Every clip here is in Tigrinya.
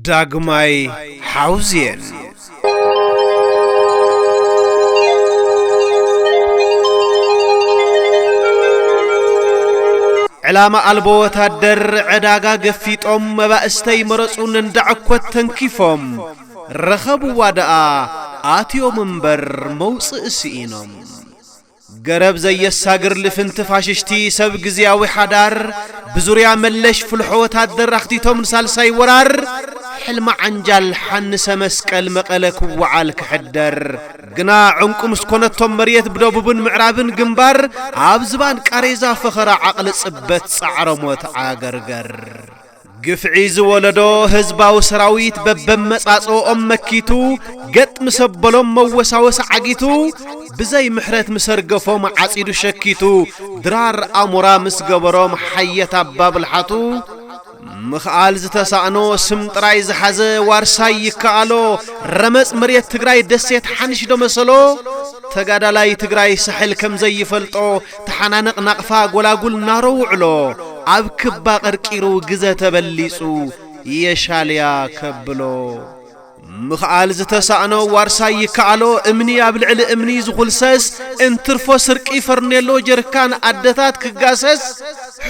ዳግማይ ሓውዜን። ዕላማ ኣልቦ ወታደር ዕዳጋ ገፊጦም፣ መባእስተይ መረጹ ንንዳዕኮት ተንኪፎም፣ ረኸብዋ ደኣ ኣትዮም እምበር መውጽእ ስኢኖም። ገረብ ዘየሳግር ልፍንቲ ፋሽሽቲ ሰብ ግዝያዊ ሓዳር፣ ብዙርያ መለሽ ፍልሖ ወታደር ኣኽቲቶም ንሳልሳይ ወራር፣ ሕልሚ ዓንጃል ሓንሰ መስቀል መቐለ ክወዓል ክሕደር። ግና ዕንቁ ምስ ኮነቶም መሬት ብደቡብን ምዕራብን ግንባር፣ ኣብ ዝባን ቃሬዛ ፈኸራ ዓቕሊ ጽበት ጻዕረ ሞት ዓገርገር። ግፍዒ ዝወለዶ ህዝባዊ ሰራዊት በበመጻጽኦም መኪቱ፣ ገጥ ምስ ኣበሎም መወሳወሲ ዓጊቱ፣ ብዘይ ምሕረት ምስ ኣርገፎም ዓጺዱ ሸኪቱ፣ ድራር ኣሞራ ምስ ገበሮም ሓየት ኣባ ብልሓቱ፣ ምኽኣል ዝተሳእኖ ስም ጥራይ ዝሓዘ ዋርሳይ ይከኣሎ፣ ረመጽ መሬት ትግራይ ደሴት ሓንሽ ዶ መሰሎ? ተጋዳላይ ትግራይ ሳሕል ከም ዘይፈልጦ፣ ተሓናነቕ ናቕፋ ጎላጉል ናሮ ውዕሎ፣ ኣብ ክባ ቀርቂሩ ግዘ ተበሊጹ የሻልያ ከብሎ። ምኽኣል ዝተሳእኖ ዋርሳይ ይከኣሎ፣ እምኒ ኣብ ልዕሊ እምኒ ዝኹልሰስ፣ እንትርፎ ስርቂ ፈርኔሎ ጀርካን ኣደታት ክጋሰስ፣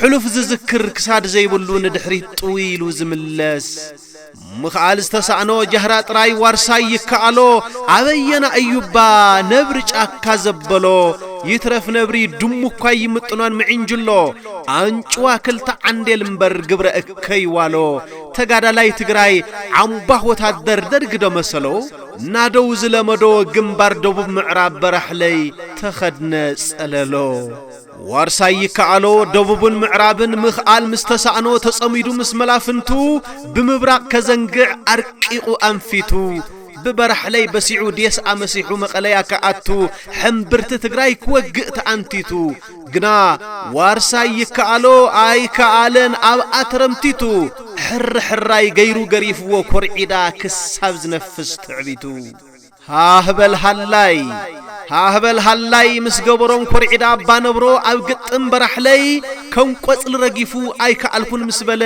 ሕሉፍ ዝዝክር ክሳድ ዘይብሉ ንድሕሪት ጥውይ ኢሉ ዝምለስ። ምኽኣል ዝተሳእኖ ጃህራ ጥራይ ዋርሳይ ይከኣሎ፣ ኣበየና እዩባ ነብሪ ጫካ ዘበሎ፣ ይትረፍ ነብሪ ድሙ እኳ ይምጥኖን ምዕንጅሎ፣ ኣንጭዋ ክልተ ዓንዴል እምበር ግብረ እከይ ዋሎ። ተጋዳላይ ትግራይ ዓምባኽ ወታደር ደርጊ ዶ መሰሎ? ናደው ዝለመዶ ግንባር ደቡብ ምዕራብ በራሕለይ ተኸድነ ጸለሎ። ዋርሳይ ይከኣሎ ደቡብን ምዕራብን ምኽኣል ምስ ተሳእኖ ተጸሚዱ ምስ መላፍንቱ ብምብራቕ ከዘንግዕ ኣርቂቑ ኣንፊቱ። ብበራሕለይ በሲዑ ዴስኣ መሲሑ መቐለያ ክኣቱ ሕምብርቲ ትግራይ ክወግእ ተኣንቲቱ። ግና ዋርሳይ ይከኣሎ ኣይከኣለን ኣብኣ ተረምቲቱ። ሕርሕራይ ገይሩ ገሪፍዎ ኮርዒዳ ክሳብ ዝነፍስ ትዕቢቱ። ሃህ በል ሃላይ፣ ሃህ በል ሃላይ ምስ ገበሮም ኮርዒዳ ኣባ ነብሮ ኣብ ግጥም በራሕለይ ከም ቆጽሊ ረጊፉ ኣይከኣልኩን ምስ በለ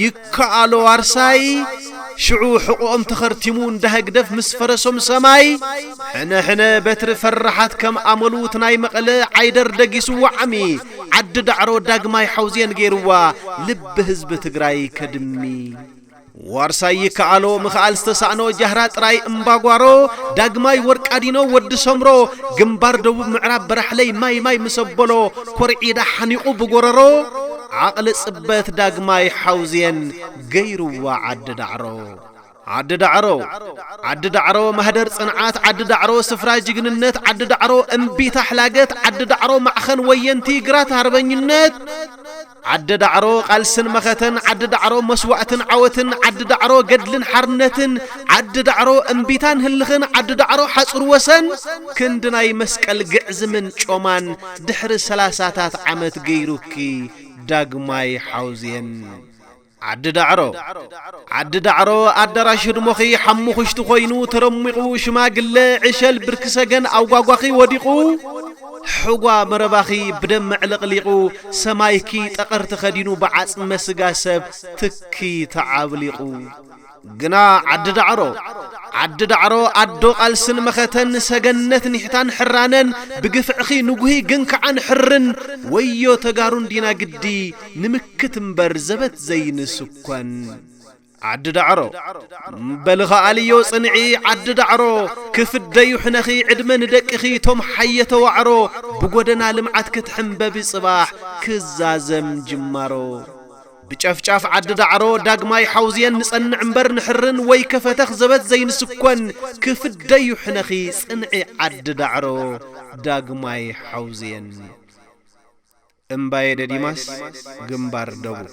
ይከኣሎ ዋርሳይ። ሽዑ ሕቖኦም ተኸርቲሙ እንዳ ህግደፍ ምስ ፈረሶም ሰማይ። ሕነ ሕነ በትሪ ፈራሓት ከም ኣመሉ እቲ ናይ መቐለ ዓይደር ደጊሱ ዋዕሚ። ዓዲ ዳዕሮ ዳግማይ ሓውዜን ገይርዋ ልቢ ህዝቢ ትግራይ ከድሚ። ዋርሳይ ይከኣሎ ምኽኣል ዝተሳእኖ ጃህራ ጥራይ እምባጓሮ፣ ዳግማይ ወርቃዲኖ ወዲ ሰምሮ፣ ግንባር ደቡብ ምዕራብ በራሕለይ ማይ ማይ ምስ ኣበሎ፣ ኮርዒዳ ሓኒቑ ብጎረሮ፣ ዓቕሊ ጽበት ዳግማይ ሓውዜን ገይርዋ ዓዲ ዳዕሮ። ዓዲ ዳዕሮ፣ ዓዲ ዳዕሮ ማህደር ጽንዓት፣ ዓዲ ዳዕሮ ስፍራ ጅግንነት፣ ዓዲ ዳዕሮ እምቢታ ሕላገት፣ ዓዲ ዳዕሮ ማዕኸን ወየንቲ ግራት ሃርበኝነት። ዓዲ ዳዕሮ ቃልስን መኸተን፣ ዓዲ ዳዕሮ መስዋእትን ዓወትን፣ ዓዲ ዳዕሮ ገድልን ሓርነትን፣ ዓዲ ዳዕሮ እምቢታን ህልኽን፣ ዓዲ ዳዕሮ ሓጹር ወሰን፣ ክንዲ ናይ መስቀል ግዕዝምን ጮማን፣ ድሕሪ ሰላሳታት ዓመት ገይሩኪ ዳግማይ ሓውዜን። ዓዲ ዳዕሮ፣ ዓዲ ዳዕሮ ኣዳራሽ ህድሞኺ ሓሙኽሽቲ ኮይኑ ተረሚቑ፣ ሽማግለ ዕሸል ብርኪ ሰገን ኣውጓጓኺ ወዲቑ፣ ሕጓ መረባኺ ብደም መዕለቕሊቑ፣ ሰማይኪ ጠቐር ተኸዲኑ ብዓጽመ ስጋ ሰብ ትኪ ተዓብሊቑ። ግና ዓዲ ዳዕሮ፣ ዓዲ ዳዕሮ ኣዶ ቃልስን መኸተን ሰገነት ኒሕታን ሕራነን ብግፍዕኺ ንጉሂ ግን ከዓን ሕርን ወዮ ተጋሩን ዲና ግዲ ንምክት እምበር ዘበት ዘይንስኮን። ዓዲ ዳዕሮ በሊ ኸኣልዮ ጽንዒ ዓዲ ዳዕሮ ክፍደዩ ሕነኺ ዕድመ ንደቅኺ ቶም ሓየተ ዋዕሮ ብጎደና ልምዓት ክትሕንበቢ ጽባሕ ክዛዘም ጅማሮ። ብጨፍጫፍ ዓዲ ዳዕሮ ዳግማይ ሓውዝየን ንጸንዕ እምበር ንሕርን ወይ ከፈተኽ ዘበት ዘይንስኮን ክፍደዩ ሕነኺ ጽንዒ ዓዲ ዳዕሮ ዳግማይ ሓውዝየን። እምባየ ደዲማስ ግንባር ደቡብ።